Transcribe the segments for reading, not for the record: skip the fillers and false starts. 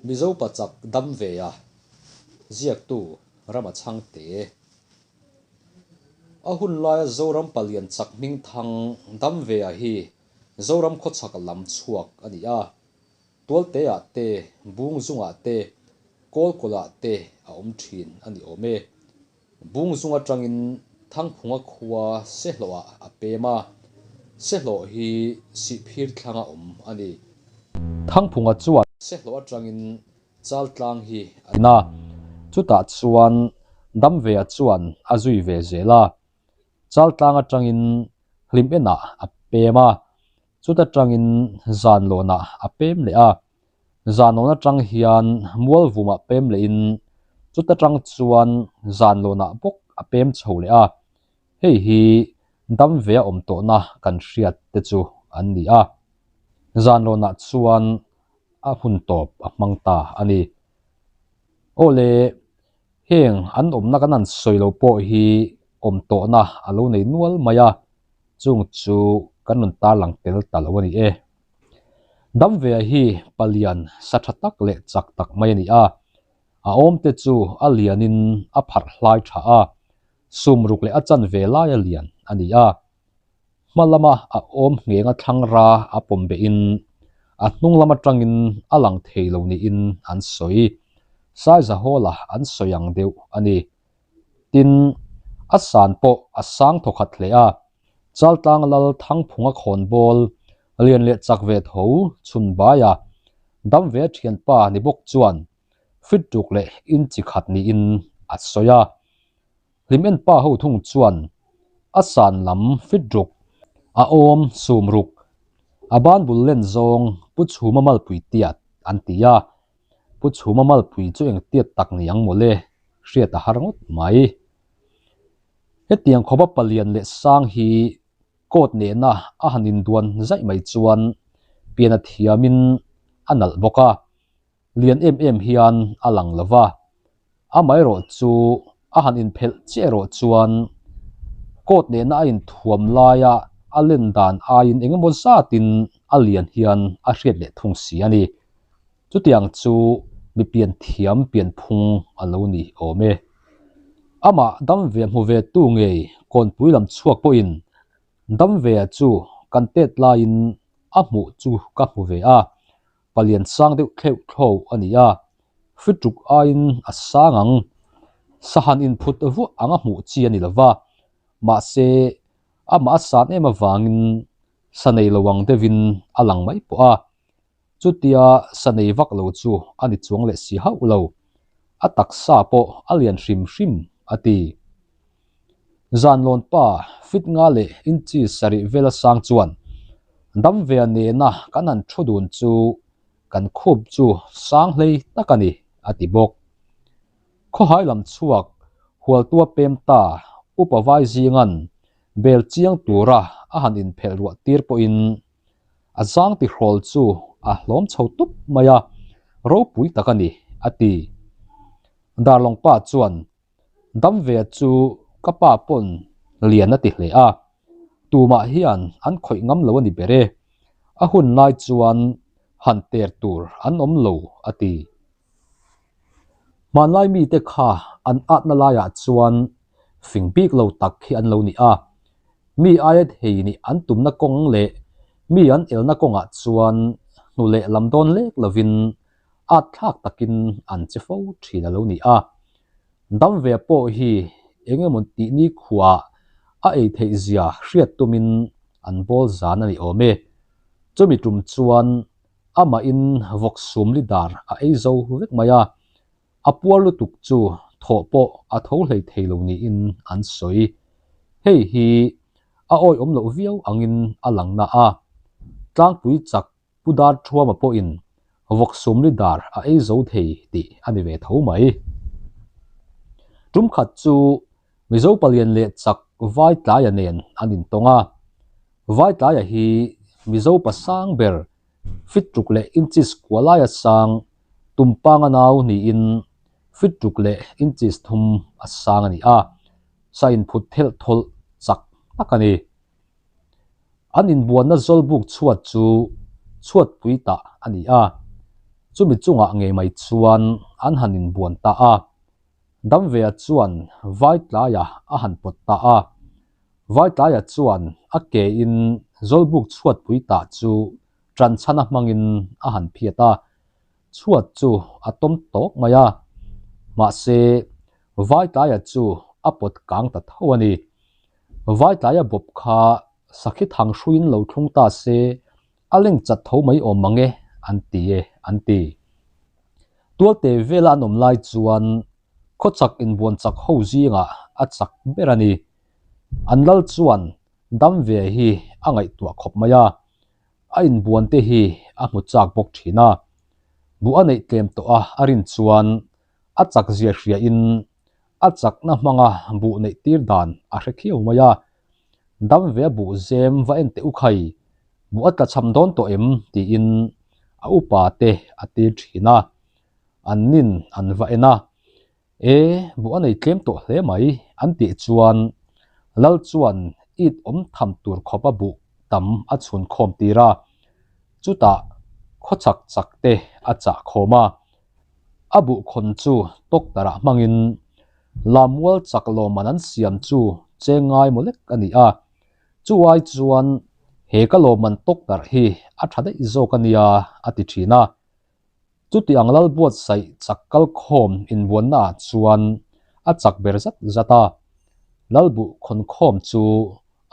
Mizo pa chak dam ve a, ziaktu Rama Chhangte. A hun laia Zoram palian chak hming thang dam ve a hi Zoram khawchhak lam chhuak a ni a. Tualteah te, Bungzungah te, Kawlkawlah te a awm thin a ni awm e. Bungzung atangin Thangphunga khua Sehlawhah a pem a, Sehlawh hi Sihphir thlanga awm a ni. Thangphunga chuan Sehlawh atangin Chaltlang hi a in a, chutah chuan Damvea chuan a zui ve zel a. Chaltlang atangin Hlimenah a pem a, chuta tangin Zanlawnah a pem leh a. Zanlawn atang hian Mualvumah pem lehin chuta tang chuan Zanlawnah bawk a pem chho leh a. Hei hi Damvea awm tawhna kan hriat te chu an ni a. Zanlawnah chuan a hun tawp a hmang ta a ni. Aw le, heng an awmna kan han sawi lo pawh hi awm tawhna a lo nei nual mai a, chung chu kan rawn tarlang tel ta lo a ni e. Damvea hi palian sa tha tak leh chak tak mai a ni a, a awmte chu a lianin a pharh hlai tha a, sumruk leh a chanve laia lian a ni a. Hma lama a awm nghenga thlang ra a pawm behin a hnung lam atangin a lang thei lo niin an sawi. Saizahawla an sawi ang deuh a ni. Tin, a san pawh a sang thawkhat hle a, Chaltlang lal Thangphunga khawnbawl lian leh chak ve tho chhun baia dam ve thianpa ni bawk chuan fit tuk leh inchi khat niin a sawi a. Hlim en pa ho thung chuan a san lam fit ruk, a awm sum ruk, a ban bul len zawng Pu Chhuma malpui tiat an ti a. Pu Chhuma malpui chu eng tiat tak ni ang mawle, hriat a har ngawt mai. Hetiang khawpa palian leh sang hi coat nena a han induan zaih mai chuan pian a thiamin a nalh bawk a. Lian em em hian a lang lo va, amaherawh chu a han inphelh chiah erawh chuan coat nena a inthuam laia a len dan aiin eng emaw zatin a lian hian a hriat leh thung si a ni. Chutiang chu mi pian thiam pian phung a lo ni awm e. Amah dam ve hmu ve tu ngei kawnpui lam chhuak pawhin dam ve chu kan tet laiin a hmuh chu ka hmu ve a, Palian sang deuh thleuh thlawh a ni a, fitruk aiin a sang ang. Sahan inphut vuah anga hmuh chi a ni lo va, mahse amah a san em avangin sa nei lo ang deuhin a lang mai pawh a. Chutia sa nei vak lo chu a ni chuang leh si hauh lo. A taksa pawh a lian hrim hrim a ti. Zanlawn pa fit nga leh inchi sarih vela sang chuan Damvea nena kan han thu dun chu kan khup chu sang hlei tak a ni, a ti bawk. Khawhai lam chhuak Hualtua pem ta Upa Vai zingan bel chiang tura a han inphelh ruah tir pawhin a zang tihrawl chu a hlawm chho tup mai a, ropui tak a ni, a ti. Darlawng pa chuan Dam ve chu ka pa pawn lian a ti hle a, tumah hian an khawih ngam lo a ni ber e, a hun lai chuan han ter tur an awm lo a ti. Hmanlai mite kha an atna laiah chuan fing bik lo tak hi an lo ni a, mi aia thei nih an tumna kawng leh mi an elna kawngah chuan hnu leh lam dawn lek lovin at thlak takin an che fo thin a lo ni a. Dam ve pawh hi eng emaw tih ni khuah a ei theih zia hriat tumin an bawl zan a ni awm e. Chumi tum chuan amahin vawk sum li dar a ei zo vek mai a, a puar lutuk chu thawh pawh a tho hlei thei lo niin an sawi. Hei hi a awihawm loh viau angin a lang na a, tlangpui chak Pu Darthuama pawhin vawk sumli dar a ei zo thei tih a ni ve tho mai. Tum khat chu Mizo palian leh chak Vaitlaia nen an intawng a. Vaitlaia hi Mizo pa sang ber fit ruk leh inches kua laia sang Tumpanga nau niin fit ruk leh inches thum a sang a ni a, sa inphut thelh thawlh chak tak a ni. An inbuanna zawlbuk chhuat chu chhuatpui tah a ni a. Chumi chungah ngei mai chuan an han inbuan ta a. Damvea chuan Vaitlaia a han pawt ta a. Vaitlaia chuan a ke in Zawlbuk chhuatpui tah chu ṭanchhana hmangin a han phiat a. Chhuat chu a tawm tawk mai a, mahse Vaitlaia chu a pawt kang ta tho a ni. Vaitlaia bawp kha sakhi thang hruiin lo thlung ta se a leng chat tho mai awm mang e an ti e an ti. Tualte vela an awm lai chuan khawchak inbuan chak ho zingah a chak ber a ni. An lal chuan dam ve hi a ngaihtuah khawp mai a. A inbuan te hi a hmu chak bawk thin a, buh a neih tlem tawh a a rin chuan a chak zia hria in a chakna hmanga buh neih tir dan a hre khiau mai a. Dam ve a buh zem va en teh u khai, buh a tla cham dawn tawh em tiin a upa te a tir thin a, an nin an va en a. E, buh a nei tlem tawh hle mai, an tih chuan Lal chuan it awm tham tur khawp a buh tam a chhun khawm tir a, chutah khaw chak chak te a chah khawm a. A buh khawn chu tawktarah hmangin Lamual chak lawmman an siam chu cheng ngai maw lek a ni a, chu ai chuan he ka lawmman tawktarh hi a tha daih zawk a nia a ti thin a. Chuti ang lal buatsaih chak kal khawm inbuanna ah chuan a chak ber zat zat a, lal buh khawn khawm chu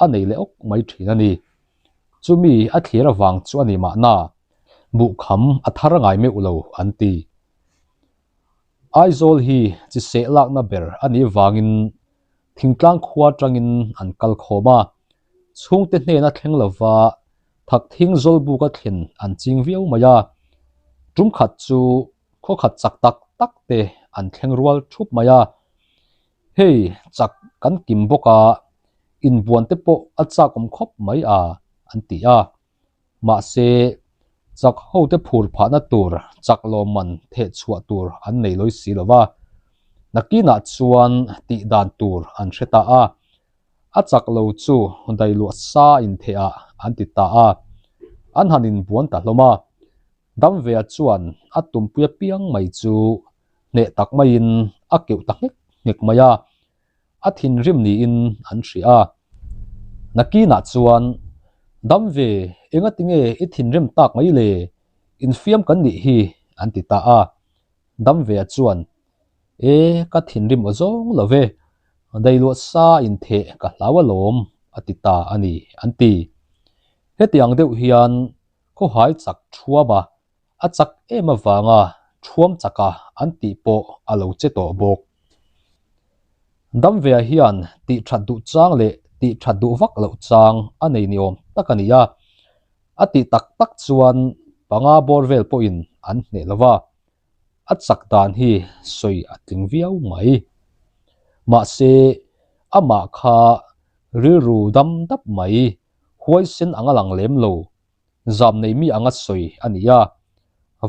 a nei leh awk mai thin a ni. Chumi a thlir avang chu a ni mahna, buh kham a thar ngai meuh lo an ti. Aizawl hi chi seh lakna ber a nih vangin thingtlang khua tangin an kal khawm a, chhungte hnena thleng lova Thakthing Zawlbuka thlen an ching viau mai a, tum khat chu khawkhat chak tak tak te an thleng rual thup mai a. Hei chak kan kim bawk a, inbuan te pawh a chak awm khawp mai a, an ti a. Mahse, chak hote phur phahna tur chak lawmman theh chhuah tur an nei lawi si lo va. Nakinah chuan tih dan tur an hre ta a, A chak lo chu dailuah sa intheh ah an ti ta a, an han inbuan ta hlawm a. Damvea chuan a tumpui apiang mai chu hneh tak maiin a keuh ta nghek nghek mai a, a thinrim niin an hria a. Nakinah chuan, Damve, engatinge i thinrim tak mai le? Infiam kan nih hi, an ti ta a. Damvea chuan, E, ka thinrim aw zawng lo ve, dailuah sa intheh ka hlau alawm, a ti ta a ni, an ti. Hetiang deuh hian khawhai chak thuam a, a chak em avanga thuam chaka an tih pawh a lo che tawh bawk. Damvea hian tih that duh chang leh tih that duh vak loh chang a nei ni awm tak a ni a, a tih tak tak chuan panga bawr vel pawhin an hneh lo va. A chak dan hi sawi a tling viau mai. Mahse, amah kha rilru dam dap mai, huaisen anga lang lem lo, zam nei mi anga sawi a ni a.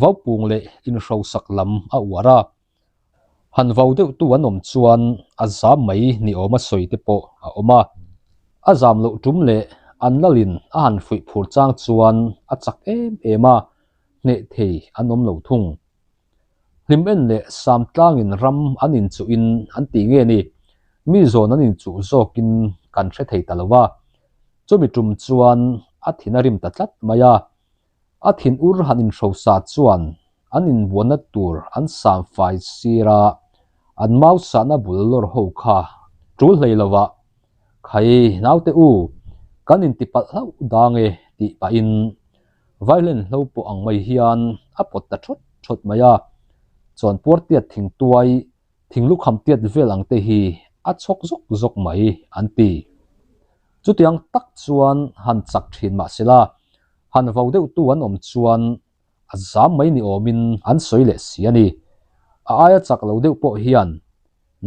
Vaupung leh inhrosak lam a uar a. Han vau deuhtu an awm chuan a zam mai ni awma sawi te pawh a awm a. A zam loh tum leh an lalin a han fuih phur chang chuan a chak em em a, hneh thei an awm lo thung. Hlim en leh sam tlangin ram an inchuhin an tih nge ni, mi zawn an inchuh zawkin kan hre thei ta lo va. Chumi tum chuan a thin a rim ta tlat mai a. A thin ur han inhrosa chuan an inbuanna tur an sam fai sir a, an mau sahna bul lawr ho kha tul hlei lo va, Khai naute u, kan intipalh hlauh dang e tih pahin Violin hlo pawh ang mai hian a pawt ta thawt thawt mai a, chuan puar tiat thing tuai, thing lukham tiat vel ang te hi a chhawk zawk zawk mai an ti. Chutiang tak chuan han chak thin mah sela, han vo deuhtu an awm chuan a zam mai ni awmin an sawi leh si a ni. A aia chak lo deuh pawh hian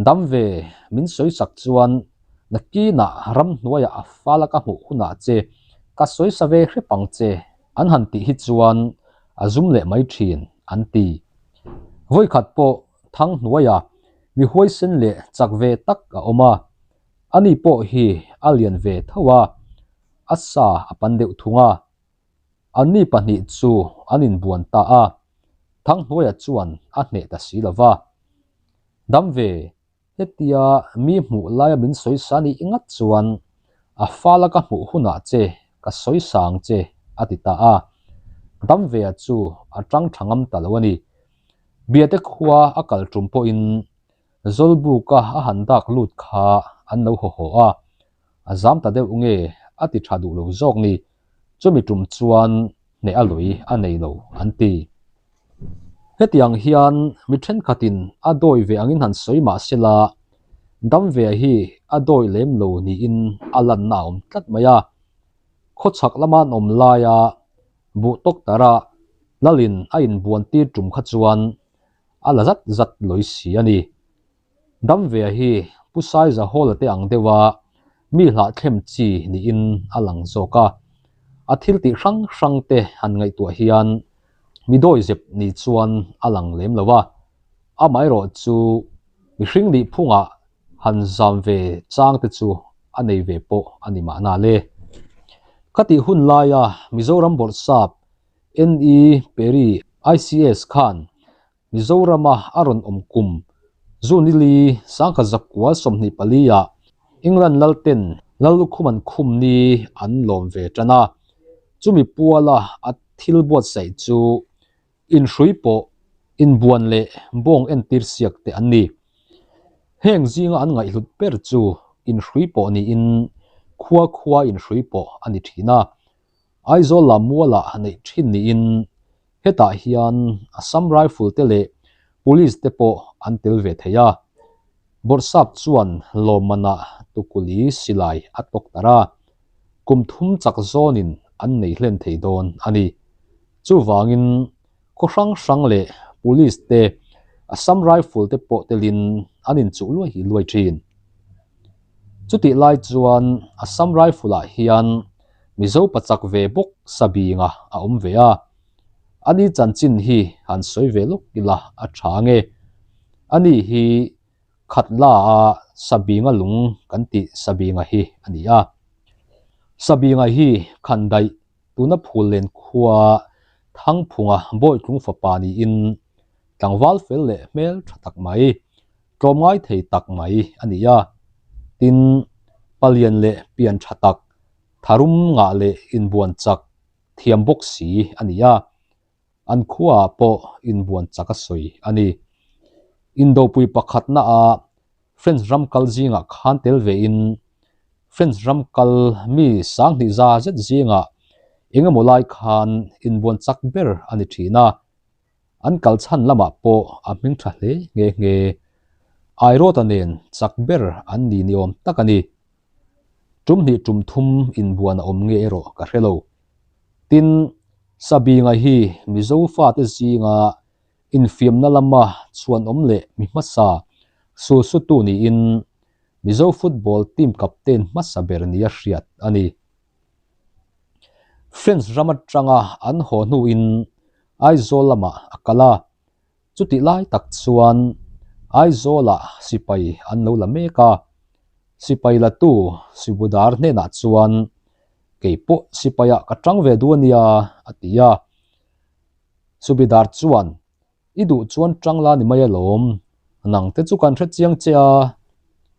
dam ve min sawi sak chuan nakinah ramhnuaiah a fal a ka hmuh hunah che ka sawi sa ve hrep ang che an han tih hi chuan a zum leh mai thin an ti. Vawikhat pawh thang hnuaiah mi huaisen leh chak ve tak a awm a, ani pawh hi a lian ve tho a, a sa a pan deuh thung a. Anni pahnih chu an inbuan ta a. Thanghnuaia chuan a hneh ta si lo va. Dam ve, hetia mi hmuh laia min sawisa nih ngat chuan a fala ka hmuh hunah che ka sawisa ang che, a ti ta a. Damvea chu a tang tha ngam ta lo a ni. Biate khua a kal tum pawhin Zawlbuka a han dak lut kha an lo haw haw a, a zam ta deuh nge a ti tha duh lo zawk ni, chumi tum chuan hneh a lui a nei lo an ti. Hetiang hian mi thenkhatin a dawi ve angin han sawi mah sela, dam ve hi a dawi lem lo niin a lanna a awm tlat mai a. Khawchhak lama an awm laia buh tawk tara Lalin a inbuan tir tum kha chuan a la zat zat lawi si a ni. Damvea hi Pu Saiza Hall-a te ang deuha mi hlahthlem chi niin a lang zawk a. A thil tih hrang hrang te han ngaihtuah hian mi dawizep ni chuan a lang lem lo a. Amaherawh chu mihring nih phungah han zam ve chang te chu a nei ve pawh a ni mahna le. Ka tih hun laia Mizoram Bawrhsap NE Perry ICS khan Mizorama a rawn awm kum Junili sangkhat zakua 24 ah England lalten Lallukhum an khum ni an lawm ve tan a, chumi puala a thil buatsaih chu inhrui pawh inbuan leh bawng entir siak te an ni. Heng zinga an ngaihhlut ber chu inhrui pawh niin khua khua inhrui pawh a ni thin a, Aizawl lam mualah neih thin niin hetah hian Assam Rifle te leh Police te pawh an tel ve thei a. Bawrhsap chuan lawmmanah Tukuli silai a tawk tar a, kum thum chak zawnin an nei hlen thei dawn a ni. Chuvangin khaw hrang hrang leh Police te Assam Rifle te pawh telin an inchuh luai luai thin. Chutih lai chuan Assam Rifle-ah hian Mizo pachak ve bawk Sabinga a awm ve a. Ani chanchin hi han sawi ve lawk ila a tha nge. Ani hi Khatla a Sabinga lung kan tih Sabinga hi a ni a. Sabinga hi Khandaih tuna Phullen khua Thangphunga Bawitlung fapa niin tlangval fel leh hmel tha tak mai tlawmngai thei tak mai a ni a. Tin, palian leh pian tha tak, tharum ngah leh inbuan chak thiam bawk si a ni a. An khuaah pawh inbuan chak a sawi a ni. Indopui pakhatna a French ram kal zingah khan tel vein French ram kal mi sanghnih za zet zingah eng emaw lai khan inbuan chak ber a ni thin a. An kal chhan lamah pawh a hming tha hle nghe nghe. Airawta nen chak ber an ni ni awm tak a ni. Tum hnih tum thum inbuan a awm nge erawh ka hre lo. Tin, Sabinga hi Mizo fate zinga infiamna lama chhuanawm leh mi hmasa sulsutu niin Mizo football team captain hmasa ber nia hriat a ni. French ram atanga an haw hnuin Aizawl lamah a kal a, chutih lai tak chuan Aizawlah sipai an lo la mek a, sipai latu Sibudar hnenah chuan kei pawh sipaiah ka tang ve duh a nia a ti a. Subidar chuan I duh chuan tang la ni mai alawm, nang te chu kan hre chiang che a,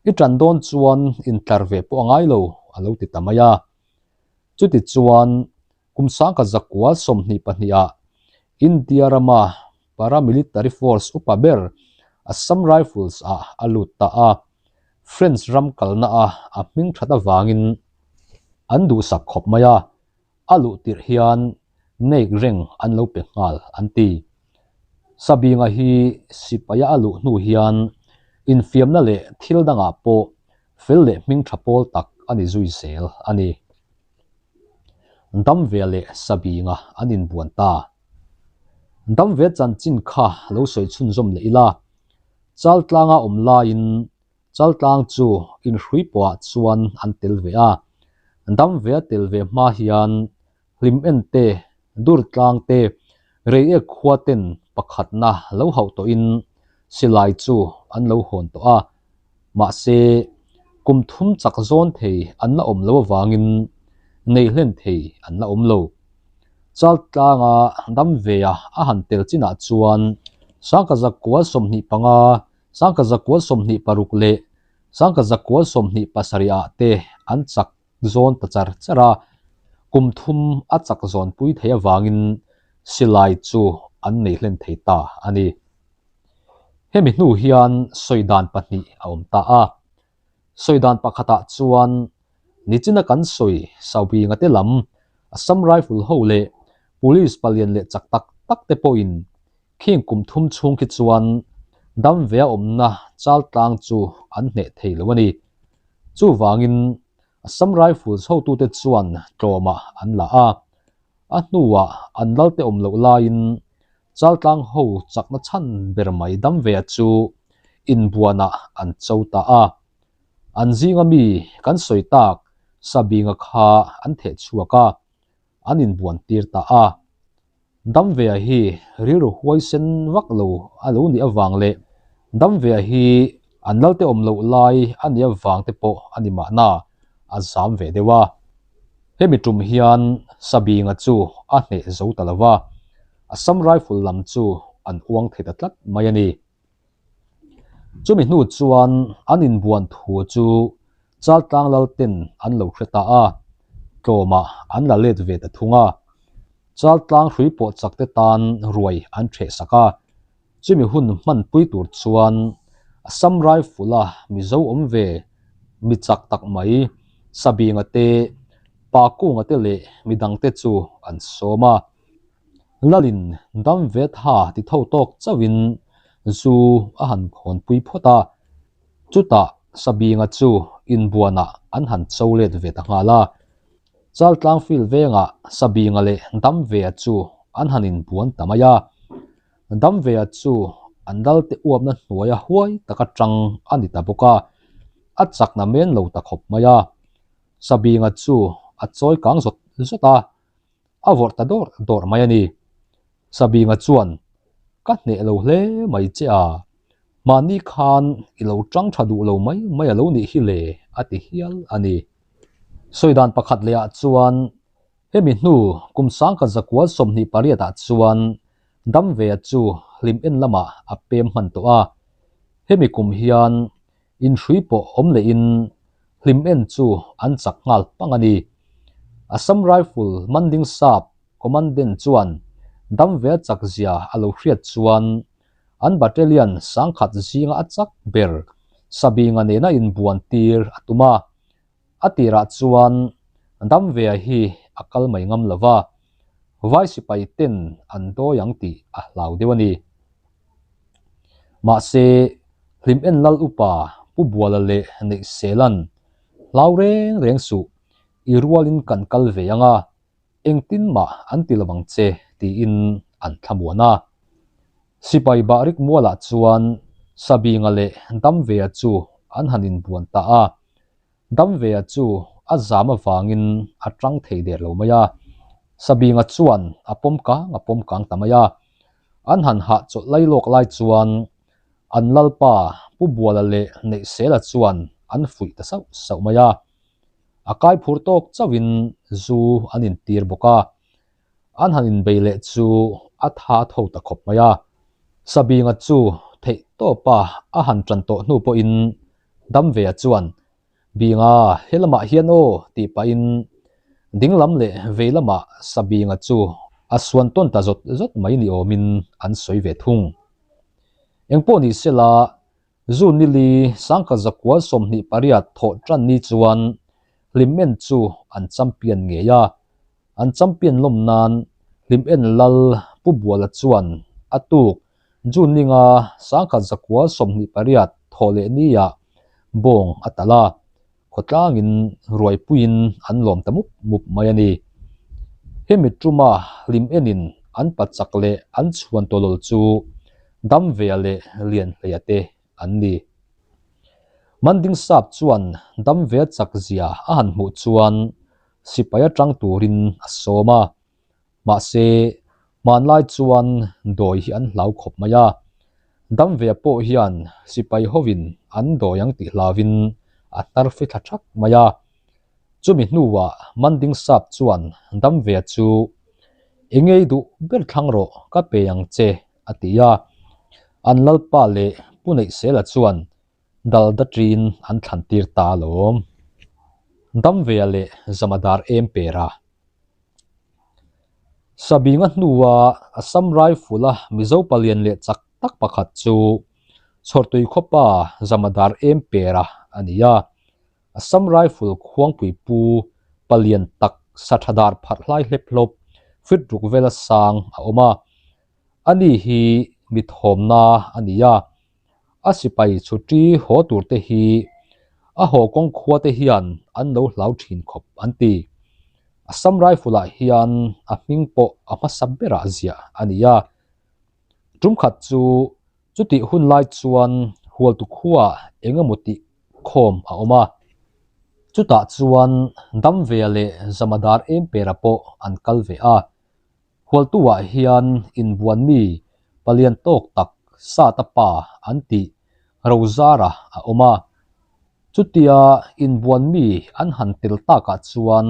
i tan dawn chuan intlar ve pawh a ngai lo a lo ti ta mai a. Chuti chuan kum sangkha zakua 22 ah India rama paramilitary force upa ber Assam Rifles ah a lut ta a, French ram kalna a a hming that avangin an duhsak khawp mai a. A luh tirh hian neik reng an lo pe nghal an ti. Sabinga hi sipaia a luh hnu hian infiamna leh thil dangah pawh fel leh hming tha pawl tak a ni zui zel a ni. Damve leh Sabinga an inbuan ta. Damve chanchin kha lo sawi chhunzawm leh ila, Chaltlanga awm laiin Chaltlang chu inhrui pawhah chuan an tel ve a, dam ve a tel ve hma hian hlim en te, dur tlang te, reiek khua ten pakhatna lo hauh tawhin silai chu an lo hawn tawh a, mahse kum thum chak zawn thei an la awm lo avangin nei hlen thei an la awm lo. Chaltlanga dam vea a han tel chinah chuan Sangkazakual 25, Sangkazakual 26 leh Sangkazakual 27 ah te an chak zawn ta char char a, kum thum a chak zawnpui theih avangin silai chu an nei hlen thei ta a ni. Hemi hnu hian sawi dan pahnih a awm ta a. Sawi dan pakhatah chuan nichina kan sawi Saubinga te lam Assam Rifle ho leh Police palian leh chak tak tak te pawhin khing kum thum chhung khi chuan dam ve a awmna Chaltlang chu an hneh thei lo a ni. Chuvangin Assam Rifles hotute chuan tlawmah an la a, a hnuah an lalte awm loh laiin Chaltlang ho chakna chhan ber mai dam ve chu inbuanah an cho ta a. An zinga mi kan sawi tak Sabinga kha an theh chhuak a, an inbuan tir ta a. Damvea hi rilru huaisen vak lo a lo nih avang leh Damvea hi an lalte awm loh lai a nih avang te pawh a ni mahna a zam ve deuh a. Hemi tum hian Sabinga chu a hneh zo ta lo va, Assam Rifle lam chu an uang thei ta tlat mai a ni. Chumi hnu chuan an inbuan thu chu Chaltlang Lalten an lo hre ta a, tlawmah an la let ve ta thung a. Chaltlang hrui pawh chak te tan ruai an ṭheh sak a, chumi hun hmanpui tur chuan Assam Rifle-a Mizo awm ve mi chak tak mai Sabinga te, Pakunga te leh midangte chu an sawm a. Lalin dam ve tha ti tho tawk chauhin zu a han khawnpui phawt a, chutah Sabinga chu inbuanah an han cho let ve ta nghal a. Chaltlang field vengah Sabinga leh Damvea chu an han inbuan ta mai a, Damvea chu an lalte uapna hnuaia huai taka tang a ni ta bawk a, a chakna men lo ta khawp mai a. Sabinga chu a chawi kang zawt zawt a, a vawrh ta dawrh dawrh mai a ni. Sabinga chuan, Ka hneh lo hle mai che a, mahni khan i lo tang tha duh lo mai mai a lo nih hi le, a ti hial a ni. Sawi dan pakhat leh ah chuan, hemi hnu kum sangkhat zakual 28 ah chuan Damvea chu hlim en lamah a pem hman tawh a, hemi kum hian Inhrui pawh awm lehin hlim en chu an chak nghal pang a ni. Assam Rifle Manding Sap Commandant chuan Damvea chak zia a lo hriat chuan an battalion sangkhat zinga a chak ber Sabinga nena inbuan tir a tum a. A tirah chuan Damvea hi a kal mai ngam lo va, Vai sipai ten an dawi ang tih a hlau deuh a ni. Mahse, hlim en lal upa Pu Buala leh Neihselan hlau reng reng suh, i rualin kan kal ve ang a, engtin mah an ti lo ang che tiin an thlamuan a. Sipai Bahrik mualah chuan Sabinga leh Damvea chu an han inbuan ta a. Damvea chu a zam avangin a tang thei der lo mai a. Sabinga chuan a pawm kang a pawm kang ta mai a. An han hahchawlh lai lawk lai chuan an lalpa Pu Buala leh Neihsela chuan an fuih ta sauh sauh mai a. A kai phur tawk chauhin zu an intir bawk a. An han inbei leh chu a tha tho ta khawp mai a. Sabinga chu theih tawpa a han tan tawh hnu pawhin Damvea chuan, Binga, he lamah hian aw, tih pahin ding lam leh vei lamah Sabinga chu a suan tawn ta zawt zawt mai ni awmin an sawi ve thung. Engpawh ni sela, June nili sangkhat zakual 28 thawh tan ni chuan Hlimen chu an champion ngei a. An champion lawm nan Hlimen Lal Pu Buala chuan a tuk June ninga sangkhat zakual 28 thawh leh niah bawng a talh a, khawtlangin ruaipuiin an lawm ta mup mup mai a ni. Hemi tuma hlim enin an pachak leh an chhuan tawlawl chu Damvea leh Lianhleia te an ni. Manding Sap chuan Damvea chak zia a han hmuh chuan sipai atang turin a sawm a. Mahse, hmanlai chuan dawi hi an hlau khawp mai a. Damvea pawh hian sipai hovin an dawi ang tih hlauvin a hnar fi thla thak mai a. Chumi hnuah Manding Sap chuan Damvea chu, Engei duh ber thlang rawh ka pe ang che, a ti a. An lalpa leh Pu Neihsela chuan dal daṭin an thlan tir ta alawm. Damvea leh Zamadar em pera. Sabinga hnua Assam Rifle-a Mizo palian leh chak tak pakhat chu Chhawrtui khawpa Zamadar em pera a ni a. Assam Rifle khuangpui pu palian tak sa tha dar pharh hlai hlep hlawp fit ruk vela sang a awm a. Ani hi mi thawmna a ni a. A sipai chhuṭi haw tur te hi a haw kawng khua te hian an lo hlau thin khawp an ti. Assam Rifle ah hian a hming pawh a hmasa berah ziah a ni a. Tum khat chu chutih hun lai chuan Hualtu khuaah eng emaw tih khawm a awm a. Chutah chuan Damvea leh Zamadar Empera pawh an kal ve a. Hualtu-ah hian inbuan mi palian tawk tak Sata pa an tih Rozara a awm a. Chutia inbuan mi an han tel takah chuan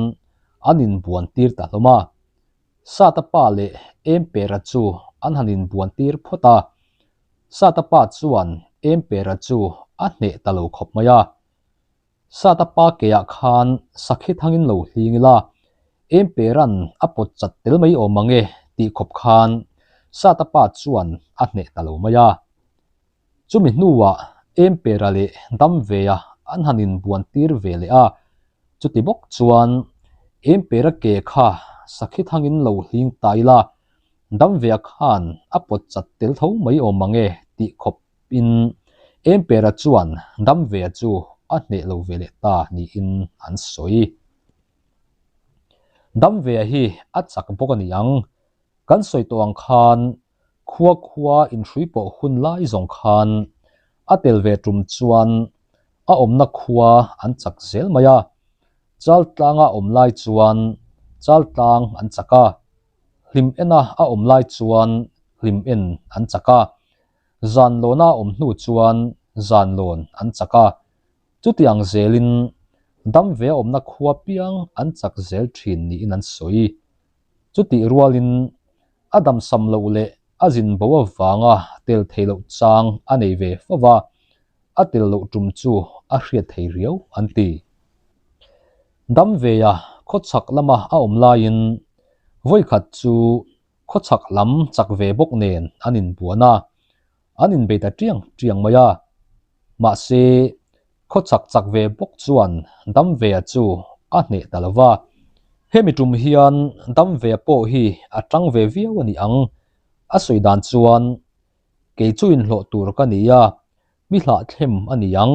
an inbuan tir ta hlawm a. Sata pa leh Empera chu an han inbuan tir phawt a. Sata pa chuan Empera chu a hneh ta lo khawp mai a. Sata pa keah khan sakhi thangin lo hling ila, Emperan a pawt chat tel mai awm ang e tih khawp khan Sata pa chuan a hneh ta lo mai a. Chumi hnuah Empera leh Damvea an han inbuan tir ve leh a, chuti bawk chuan Empera ke kha sakhi thangin lo hling ta ila, Damvea khan a pawt chat tel tho mai awm ang e tih khawp In Empera chuan Damvea chu a hneh lo ve leh ta niin an sawi. Damvea hi a chak bawk a ni ang. Kan sawi tawh ang khan khua khua inhrui pawh hun lai zawng khan a tel ve tum chuan a awmna khua an chak zel mai a. Chaltlanga awm lai chuan Chaltlang an chak a, hlim ena a awm lai chuan hlim en an chak a. Zanlawna awm hnu chuan zanlawn an chak a, chutiang zelin dam ve awmna khua piang an chak zel thin niin an sawi. Chutih rualin a damsam loh leh a zin bo avanga tel thei loh chang a nei ve fo va, a tel loh tum chu a hriat thei riau an ti. Dam vea khawchhak lama a awm laiin vawikhat chu Khawchhak lam chak ve bawk nen an inbuan a, an inbei ta tiang tiang mai a. Mahse, khawchhak chak ve bawk chuan Damvea chu a hneh ta lo va. Hemi tum hian Damvea pawh hi a tang ve viau a ni ang. A sawi dan chuan, Kei chu inhlawh tur ka ni a, mi hlahthlem a ni ang.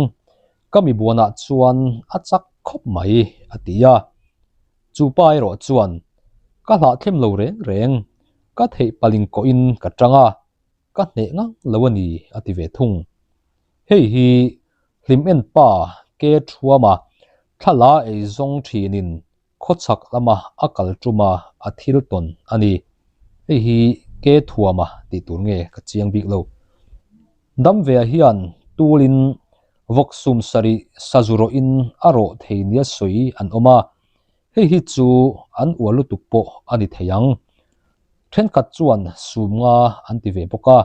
Ka mi buanah chuan a chak khawp mai, a ti a. Chu pa erawh chuan, Ka hlahthlem lo reng reng, ka theih paling kawhin ka tang a, ka hneh ngang lo a ni, a ti ve thung. Hei hi hlim en pa ke thuama thla ei zawng thinin khawchhak lama a kal tuma a thil tawn a ni. Hei hi ke thuama tih tur nge ka chiang bik lo. Damvea hian tulin vawk sum sarih sazu rawhin a rawh thei nia sawi an awm a, hei hi chu an uar lutuk pawh a ni thei ang. Thenkhat chuan sum nga an ti ve bawk a.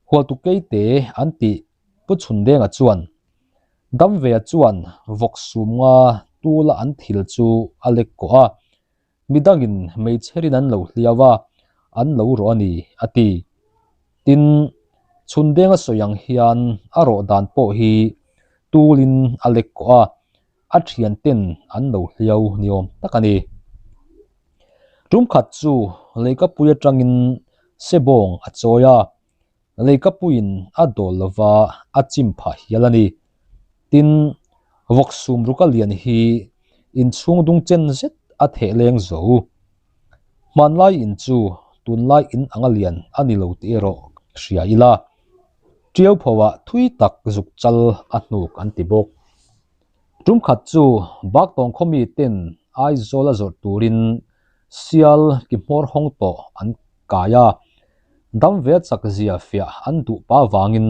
Hualtu keite an tih Pu Chhundenga chuan, Damvea chuan vawk sum nga tula an thil chu a lek kawh a, midangin hmeichherin an lo hliau a, an lo rawh a ni, a ti. Tin, Chhundenga sawi ang hian a rawh dan pawh hi tulin a lek kawh a, a thianten an lo hliau ni awm tak a ni. Tumkhat chu leikapui atangin sebawng a chawi a, leikapuiin a dawl lova a chim phah hial a ni. Tin, vawk sum ruka lian hi inchhung dung chen zet a theh leng zo. Hmanlai in chu tunlai in anga lian a ni lo tih erawh hria ila. Tiau phoah thui tak zuk chal a hnuk an ti bawk. Tumkhat chu Baktawng khaw miten Aizawl a zawrh turin sial ki hmawr hawng tawh an kai a, Damvea chak zia fiah an duh pa vangin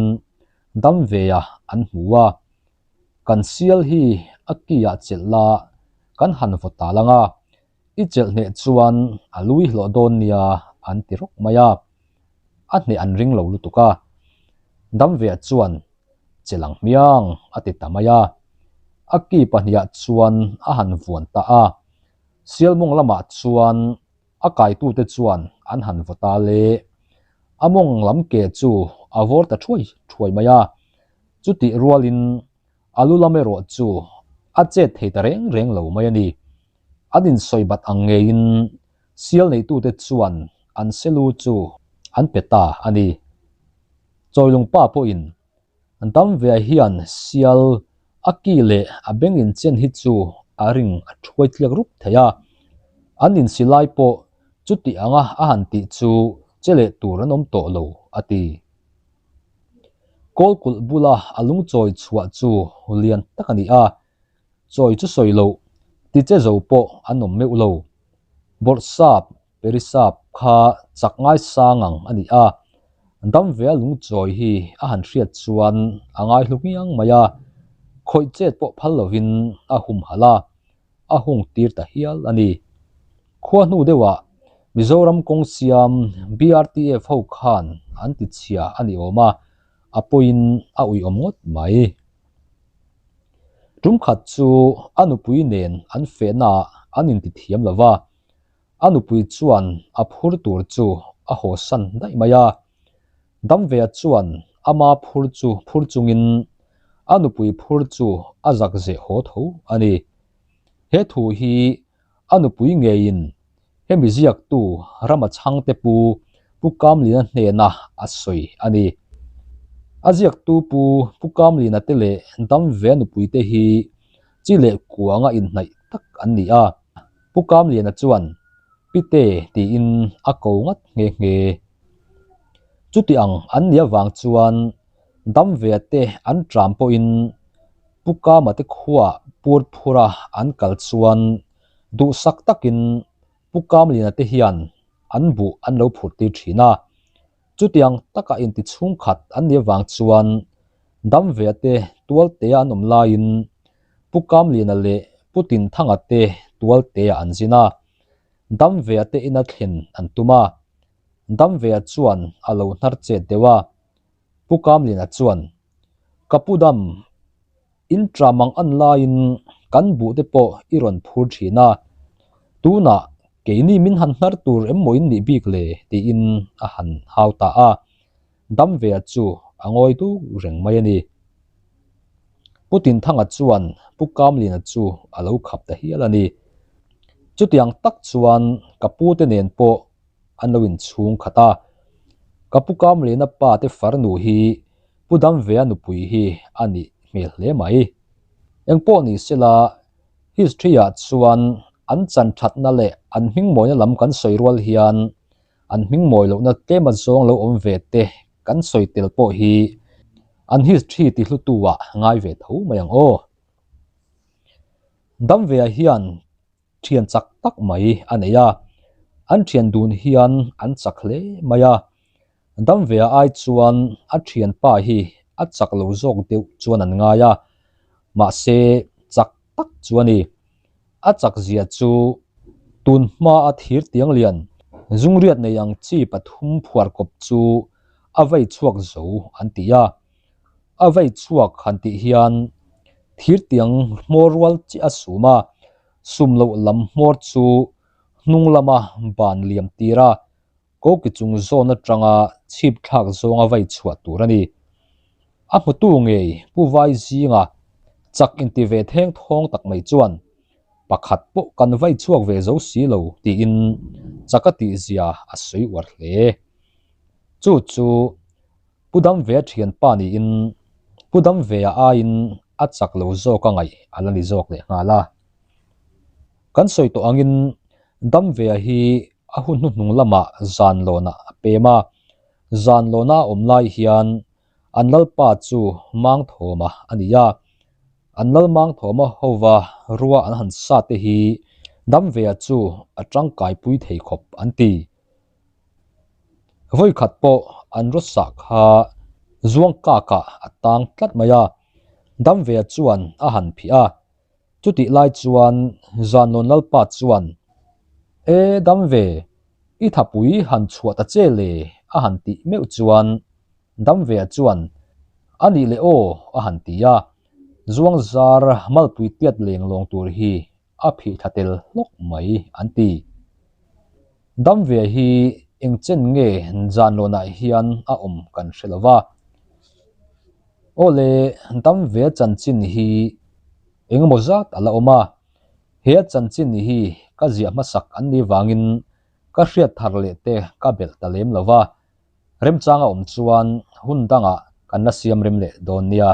Damvea an hmu a. Kan sial hi a ki ah chelh la kan han vaw tal ang a. I chelh hneh chuan a lui hlawh dawn nia an ti rawk mai a, a hneh an ring lo lutuk a. Damveah chuan che lang hmiang a ti ta mai a, a ki pahniah chuan a han vuan ta a. Sialmawng lamah chuan a kaitute chuan an han vaw ta le. A mawng lam ke chu a vawr ta thuai thuai mai a, chutih rualin A lu lam erawh chu a chet thei ta reng reng lo mai a ni. An insawi bat ang ngeiin sial neitute chuan an selu chu an pe ta a ni. Chawilung pa pawhin Damvea hian sial a ki leh a beng inchen hi chu a ring a thuai tliak rup thei a. An insi lai pawh chuti anga a han tih chu che leh tur an awm tawh lo a ti. Kawlkulh bula a lungchawi chhuah chu lian tak a ni a, chawi chu sawi loh tiche zo pawh an awm meuh lo. Bawrhsap, Perisap kha chak ngaisang ang a ni a, Damvea lungchawi hi a han hriat chuan a ngaihlu ngiang mai a, khawih chet pawh phal lovin a humhalh a. a hung tir ta hial a ni. Khua hnu deuhah Mizoram kawng siam BRTF ho khan an ti chhia a ni awm a, a pawiin a uiawm ngawt mai. Tum khat chu a nupui nen an fehnaah an inti thiam lo va, a nupui chuan a phur tur chu a hawsan daih mai a. Damvea chuan ama phur chu phur chungin a nupui phur chu a zak zeh haw tho a ni. He thu hi a nupui ngeiin hemi ziaktu Rama Chhangte pu Pu Kamlina hnena a sawi a ni. A ziaktu pu Pu Kamlina te leh Damvea nupui te hi chi leh kuanga inhnaih tak an ni a. Pu Kamliana chuan Pite tiin a ko ngat nghe nghe. Chuti ang an nih avang chuan Damvea te an ṭam pawhin Pu Kama te khuaah pur phura an kal chuan duhsak takin Pu Kamliana te hian an buh an lo phurh tir ṭhin a. Chutiang taka inti chhungkhat an nih avang chuan Damvea te Tualtea an awm laiin Pu Kamliana leh Pu Tinthanga te Tualtea an zin a, Damvea te ina thlen an tum a. Damvea chuan a lo hnar chet deuh a. Pu Kamliana chuan, Ka pu dam, in tram ang an laiin kan buh te pawh i rawn phur thin a, tunah keini min han hnar tur em maw in nih bik le? tiin a han hau ta a. Damvea chu a ngawi duk reng mai a ni. Pu Tinthanga chuan Pu Kamlina chu a lo khap ta hial a ni. Chutiang tak chuan ka pu te nen pawh an lo inchhung khat a. Ka pu Kamlina pa te farnu hi Pu Damvea nupui hi a nih hmel hle mai. Engpawh ni sela history ah chuan an chan thatna leh an hmingmawina lam kan sawi rual hian an hmingmawi lohna tlem a zawng lo awm ve te kan sawi tel pawh hi an history ti hlutu ah ngai ve tho mai ang aw. Damvea hian thian chak tak mai a nei a, an thian dun hian an chak hle mai a, Damvea ai chuan a thianpa hi a chak lo zawk deuh chuan an ngai a, mahse chak tak chu a ni. A chak zia chu tun hma a thir tiang lian zungriat nei ang chi pathum phuar kawp chu a vei chhuak zo an ti a. A vei chhuak han tih hian thir tiang hmawr rual chiah a sum a, sum loh lam hmawr chu hnung lama ban liam tir a, Koki chung zawn atanga chhip thlak zawnga vai chhuah tur a ni. A hmutu ngei Pu Vai zinga chak inti ve theng thawng tak mai chuan pakhat pawh kan vai chhuak ve zo si lo tiin chak a tihzia a sawi uar hle. Chu chu Pu Damvea thianpa niin Pu Damvea aiin a chak lo zawk a ngaih a la ni zawk leh nghal a. Kan sawi tawh angin Damvea hi a hun hnuhnung lamah zan lawnah a pem a, zan lawna a awm lai hian an lalpa chu Mangthawma a ni a, an lal Mangthawma hova rua an han sa te hi Damvea chu a tangkaipui thei khawp an ti. Vawikhat pawh an raw sah kha Zuangkakah a tang tlat mai a, Damvea chuan a han phih a, Chutih lai chuan Zanlawn Lalpa chuan E dam ve, i thapui han chhuah ta che le a han tih meuh chuan Damvea chuan A nih leh aw a han ti a, Zuang zar malpui tiat leng lawng tur hi a phih thla tel hlawk mai an ti. Damvea hi eng chen nge Janlawnah hian a awm kan hre lo va. Aw le, Damvea chanchin hi engemaw zat a la awm a, he a chanchin hi ka ziah hmasak an nih vangin ka hriat thar leh te ka belh ta lem lo va, remchang a awm chuan hun dangah kan la siam rem leh dawn nia.